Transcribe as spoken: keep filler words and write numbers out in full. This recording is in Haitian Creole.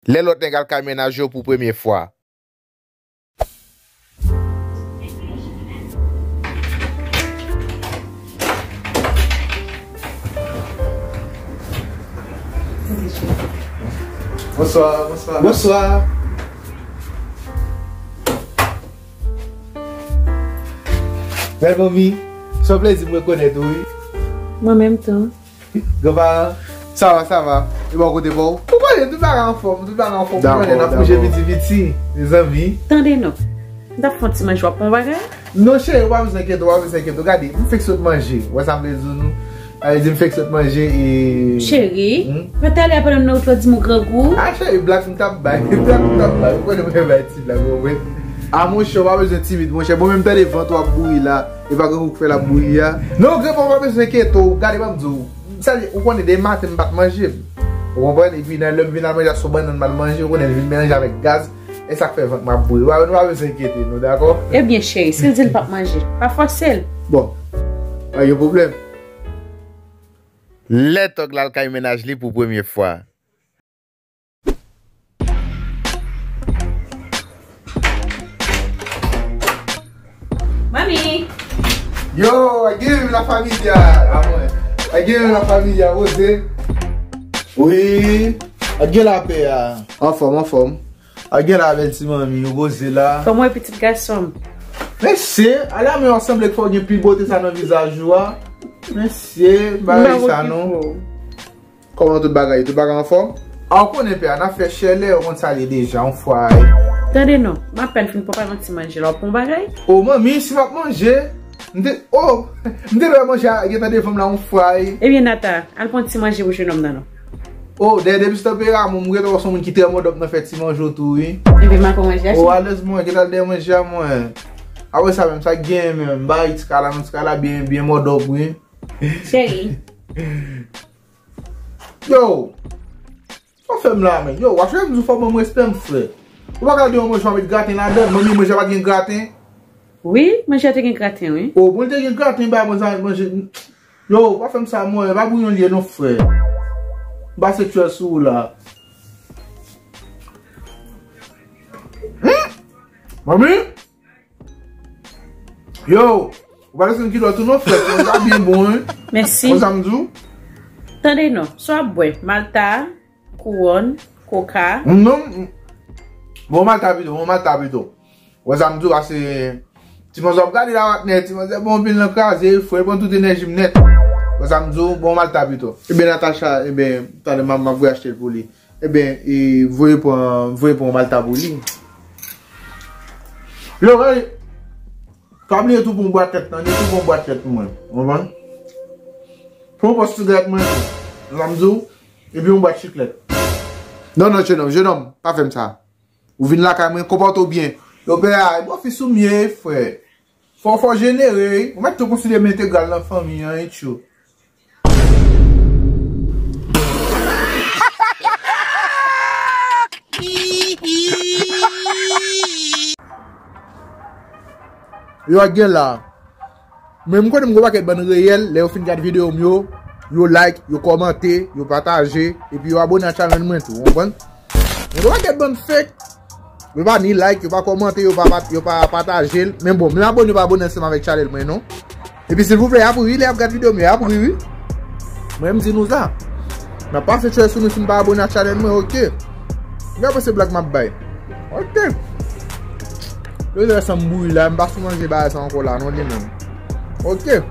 Lè lòt nèg al kay mennaj yo pou premye fwa. Bonswa, bonswa. Bonswa. Bèl manmi, se yon plezi m rekonèt ou, wi. Mwen menm tou. Granparan, sa va, sa va. E bò kote pa w? Ou konnen, tout bagay anfòm, tout bagay anfòm. Ou konnen, n ap bouje piti piti, mezanmi. Tande non. M t ap fè yon ti manje, w ap pran yon bagay? Non, cheri, ou pa bezwen enkyete w, ou pa bezwen enkyete w. Gade, m fèk sot manje. Ou wè sa m vle di w, non? Sa vle di m fèk sot manje e... Cheri, hmm? Mwen talè a pandan m nan wout la, w di m ou grangou. A, cheri, blag m t ap bay. Blag m t ap bay. Ou konnen mwen bay ti blag, ou konprann? A, monchè, ou pa bezwen timid, monchè. Bon, menm tande vant w ap bouyi la. E pa grangou k fè l ap bouyi a. Non, granpa, ou pa bezwen enkyete w. Gade, ban m di w. Sa vle, ou konnen, demen maten m pa t manje. Ou konprann? Epi nan lè m vin al manje a, se yon bannann m al manje, ou konnen, l vin melanje avèk gaz. E sa k fè vant mwen ap bouyi. Ou pa, nou pa bezwen enkyete nou, dakò? Ebyen, cheri, si l di l p ap manje, pa fòse l. Bon, pa gen pwoblèm. Lè Tòg la al kay mennaj li pou premye fwa. Manmi! Yo, Agil la familia, amor. Agil la familia, Rose. Wi, Agil la pè a. Anfòm, anfòm. Agil la bèl ti manmi, Rose la. Kòman w ye pitit gason m? Mesye, ala men w sanble k fè w gen pi bote sa nan vizaj ou a. Mesye, bagay sa non. Kòman tout bagay? Tout bagay anfòm? A, ou konnen pè a, n ap fè chèlè, ou konn sa l ye deja, yon fwa, e. Tande non, m apèn fin prepare yon ti manje la, w pran yon bagay? O, manmi, si m ap manje, m te, o, m te dwe manje a, gentan devan m la, yon fwa, e. Ebyen, Nata, al pran yon ti manje pou jennonm nan, non. O, dèyè depi se tanperamon, m gentan wè se yon moun ki trè mòdòp nan fè ti manje tou, wi. Ebyen, m a pran manje a, cheri. O, alèz mwen, gentan al dèyè manje a, mwen. Apre sa, menm, sa k genyen, menm, m bay ti kala, non, ti kala byen, byen mòdòp, wi. Cheri. Yo! Sa w fè m la, menm? Yo, w ap chèche m di w fò w ban m respè m, frè. Ou pa ka di yon manje pa met graten ladan l. Manmi manje a pa t gen graten? Wi, manje a te gen graten, wi. O, bon, li te gen graten, ba mwen sa manje. Yo, pa fè m sa, mwen. Pa bouyon l ye non, frè. M pase tchwè sou ou la. Hmm? Manmi? Yo, ou pa desann kilò tou non, frè. Manje a byen bon, wi. Mèsi. Ou konn sa m di w? Tande non, sa w ap bwè? Malta, kouwòn, koka? Non. Bon, malta pito, bon, malta pito. Ou konn sa m di w, paske ti manzè w ap gade la patnè, ti manzè bon anpil nan kraze, frè, l pran tout enèji m nèt. Ou konn sa m di w, bon, malta pito. Ebyen, Natacha, ebyen, talè m ap, m ap voye achte l pou li. Ebyen, e, voye pran, voye pran malta pou li. Yo, gade, pa bliye tou pran bwat tèt nan, tou pran bwat tèt mwen. Ou konprann? Pran pòs sigarèt mwen tou. Sa m di w? Epi yon bwat chiklèt. Non, non, jenòm, jenòm, pa fè m sa. Ou vin lakay mwen, konpòte w byen. Yo, pè a, e bòfis ou m ye, frè. Fò, fò jenere, wi. Ou mèt tou konsidere m entegral nan fanmi an, wi, tchou. Yo ak gen la. Men m konnen m gon pakèt bann reyèl, lè yo fin gad videyo m yo, yo like, yo kòmante, yo pataje, epi yo abone a channel mwen tou, ou konprann? Men gon pakèt bann fake, yo pa ni like, yo pa kòmante, yo pa pat-, yo pa pataje l. Men bon, menm abone yo pa abone ansanm avèk channel mwen non. Epi silvouplè, y ap ri wi, lè y ap gad videyo m yo, y ap ri wi. Mwen m di nou sa. N ap pase tchwè sou nou si n pa abone ak channel mwen, oke. Mwen panse blag m ap bay. Oke. Yo lè sa m bouyi la, m pa sou manje bagay sa ankò la non li menm. Oke.